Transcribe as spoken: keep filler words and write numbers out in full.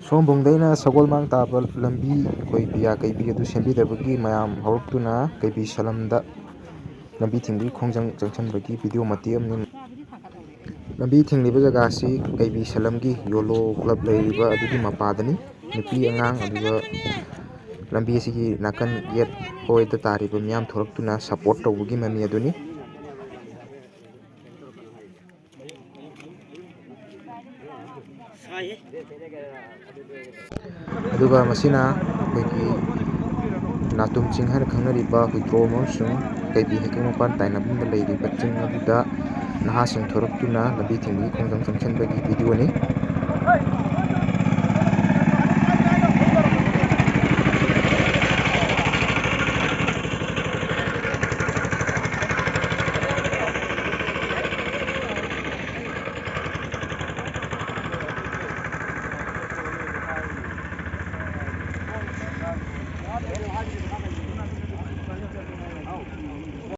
ꯁꯣꯝꯕꯨꯡꯗꯩꯅ ꯁꯒꯣꯜꯃꯥꯡ ꯇꯥꯕ ꯂꯝꯕꯤ, ꯑꯩꯈꯣꯏ ꯕꯤꯌꯥ ꯀꯩꯕꯤ ꯑꯗꯨ ꯁꯦꯝꯕꯤꯗꯕꯒꯤ ꯃꯌꯥꯝ ꯍꯧꯔꯛꯇꯨꯅ ꯀꯩꯕꯤ ꯁꯂꯝꯗ ꯂꯝꯕꯤ ꯊꯤꯡꯕꯒꯤ ꯈꯣꯡꯖꯪ ꯆꯪꯁꯤꯟꯕꯒꯤ ꯚꯤꯗꯤꯑꯣ ꯃꯇꯦꯛ ꯑꯃꯅꯤ꯫ ꯂꯝꯕꯤ ꯊꯤꯡꯂꯤꯕ ꯖꯒꯥꯁꯤ ꯀꯩꯕꯤ ꯁꯂꯝꯒꯤ ꯌꯣꯂꯣ ꯀ꯭ꯂꯕ ꯂꯩꯔꯤꯕ ꯑꯗꯨꯒꯤ ꯃꯄꯥꯗꯅꯤ꯫ ꯅꯨꯄꯤ ꯑꯉꯥꯡ ꯑꯗꯨꯒ ꯂꯝꯕꯤ ꯑꯁꯤꯒꯤ ꯅꯥꯀꯟ ꯌꯦꯠ ꯑꯣꯏꯗ ꯇꯥꯔꯤꯕ ꯃꯤꯌꯥꯝ ꯊꯣꯔꯛꯇꯨꯅ ꯁꯄꯣꯔꯠ ꯇꯧꯕꯒꯤ ꯃꯃꯤ ꯑꯗꯨꯅꯤ꯫ ꯑꯗꯨꯒ ꯃꯁꯤꯅ ꯑꯩꯈꯣꯏꯒꯤ ꯅꯥꯇꯨꯝ ꯆꯤꯡ ꯍꯥꯏꯅ ꯈꯪꯅꯔꯤꯕ ꯍꯨꯏꯗ꯭ꯔꯣꯝ ꯑꯃꯁꯨꯡ ꯀꯩꯕꯤ ꯍꯩꯀꯪ ꯃꯄꯥꯟ ꯇꯥꯏꯅꯐꯝꯗ ꯂꯩꯔꯤꯕ ꯆꯤꯡ ꯑꯗꯨꯗ ꯅꯍꯥꯁꯤꯡ ꯊꯣꯔꯛꯇꯨꯅ ꯂꯝꯕꯤ ꯊꯤꯡꯕꯒꯤ ꯈꯣꯡꯖꯪ ꯆꯪꯁꯤꯟꯕꯒꯤ ꯚꯤꯗꯤꯑꯣꯅꯤ꯫